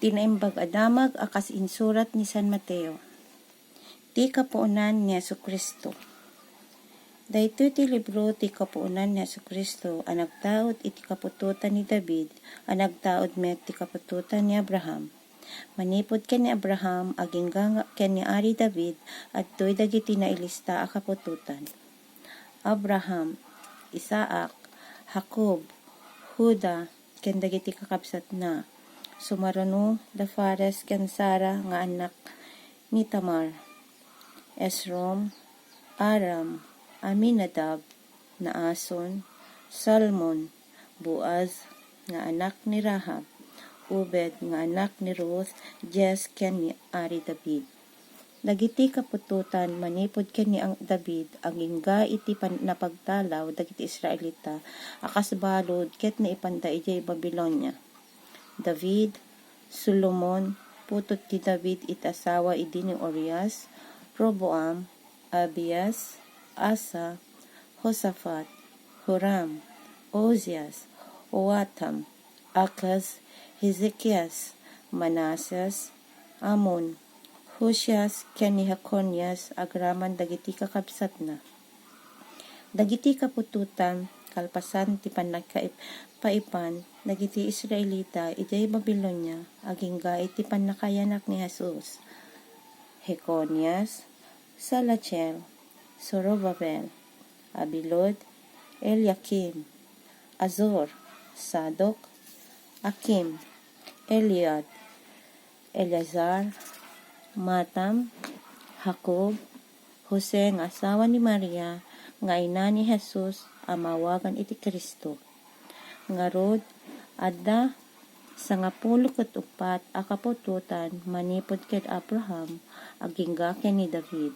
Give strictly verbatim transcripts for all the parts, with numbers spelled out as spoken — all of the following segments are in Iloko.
Ti Naimbag a Damag a kas insurat ni San Mateo. Ti kapuonan ni Jesu-Cristo. Daytoy ti libro ti kapuonan ni Jesu-Cristo a nagtaud iti kaputotan ni David, a nagtaud met ti kaputotan ni Abraham. Manipud ken ni Abraham, agingga nga ken ni Ari David, adtoy dagiti nailista a kaputotan. Abraham, Isaac, Jacob, Juda, ken dagiti kakabsatna. Sumaruno da Fares ken Zara nga annak ni Tamar. Esrom, Aram, Aminadab, Naason, Salmon, Boaz nga annak ni Rahab, Obed nga annak ni Ruth, Jess ken ni Ari David. Dagiti kaputotan manipud ken ni Ang-, David agingga iti pan-, napagtalaw dagiti Israelita a kas balud ket naipanda idiay Babilonia. David, Solomon, putod ti David iti asawa idi ni Urias, Roboam, Abias, Asa, Josafat, Joram, Ozias, Joatam, Akaz, Hezekias, Manasias, Amon, Josias, ken ni Jeconias agraman dagiti kakabsatna. Dagiti kaputotan, kalpasan ti pannakaip-, paipan dagiti Israelita idiay Babilonia, agingga iti pannakayanak ni Jesus. Jeconias, Salatiel, Zorobabel, Abiud, Eliakim, Azor, Sadok, Akim, Eliud, Eleazar, Matam, Jacob, Jose nga asawa ni Maria nga ina ni Jesus a maawagan iti Cristo. Ngarud, adda sangapulo ket uppat a kaputotan manipud ken Abraham agingga ken ni David.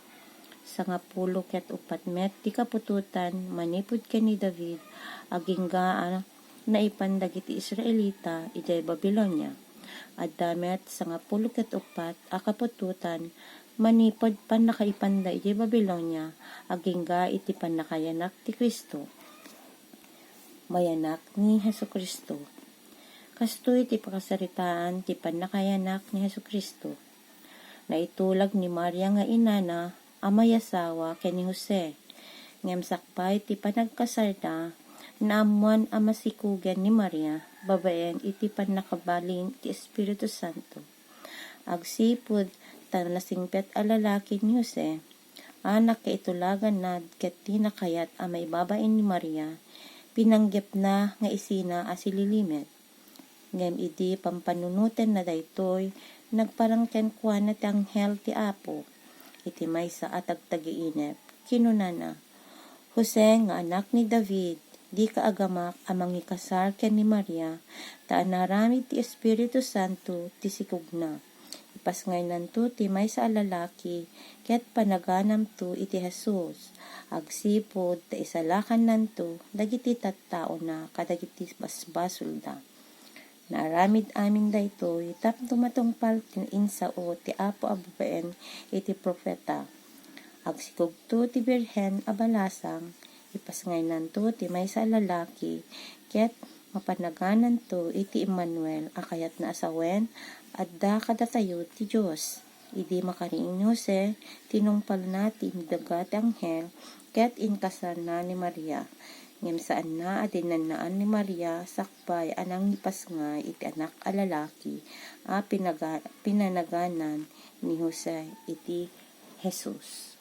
Sangapulo ket uppat met ti kaputotan manipud ken ni David agingga a naipan dagiti Israelita idiay Babilonia. Adda met sangapulo ket uppat a kaputotan manipud pannakaipanda idiay Babilonia agingga iti pannakayanak ti Cristo. Mayanak ni Jesu-Cristo. Kastoy ti pakasaritaan ti pannakayanak ni Jesu-Cristo. Naitulag ni Maria nga inana a mayasawa ken ni Jose. Ngem sakbay ti panagkasarda, naammoan a masikugen ni Maria babaen iti pannakabalin ti Espiritu Santo. Agsipud ta nasingpet a lalaki ni Jose, a nakaitulaganna ket di nakayat a maibabain ni Maria, pinanggepna nga isina a sililimed. Ngem idi pampanunotenna daytoy, nagparang kenkuana ti anghel ti Apo iti maysa a tagtagiinep. Kinunana, "Jose nga anak ni David, dika agamak a mangikasar ken ni Maria, ta anaramid ti Espiritu Santo ti sikogna. Ipasngaynanto ti maysa a lalaki, ket panaganamto iti Jesus, agsipud ta isalakannanto dagiti tattaona kadagiti basbasolda." Naaramid amin daytoy tapno matungpal ti insao ti Apo a babaen iti profeta. Agsikogto ti birhen a balasang, ipasngaynanto ti maysa a lalaki, ket mapanagananto iti Emmanuel a kayatna a sawen, "Adda kadatayo ti Dios." Idi makariing ni Jose, tinungpalna ti imbaga ti anghel, ket inkasarna ni Maria. Ngem saanna a dinnannaan ni Maria sakbay a nangipasngay iti anak a lalaki a pinaga-, pinanaganan ni Jose iti Jesus.